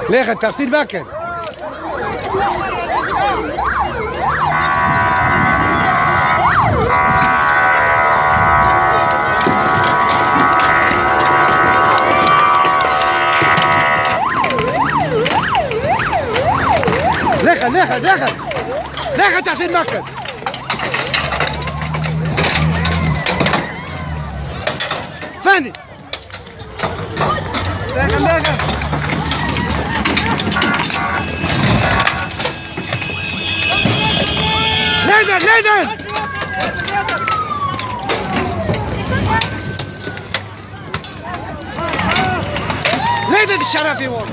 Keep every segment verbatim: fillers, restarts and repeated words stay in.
Lêxe, texsîr mekin. Lêxe, lêxe, lêxe. Lêxe, texsîr mekin. Fendî. Lêdin, lêdin! Lêdin şerefê wan!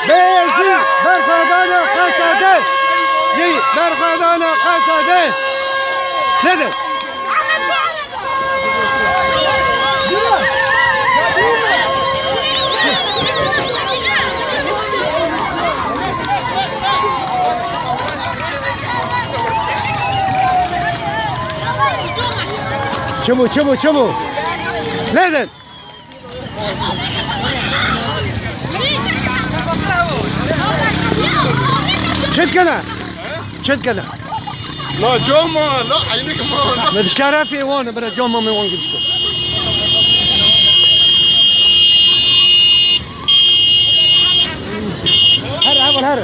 Bêjî berxwedana Qesedê! Yî berxwedana Qesedê! Lêdin! Çabuk, çabuk, çabuk. Lêdin. Çi dikene? Çi dikene? La coma, la eynik ma, la. Min şerefê wan, bira coma min wan girişte. Her, heval her.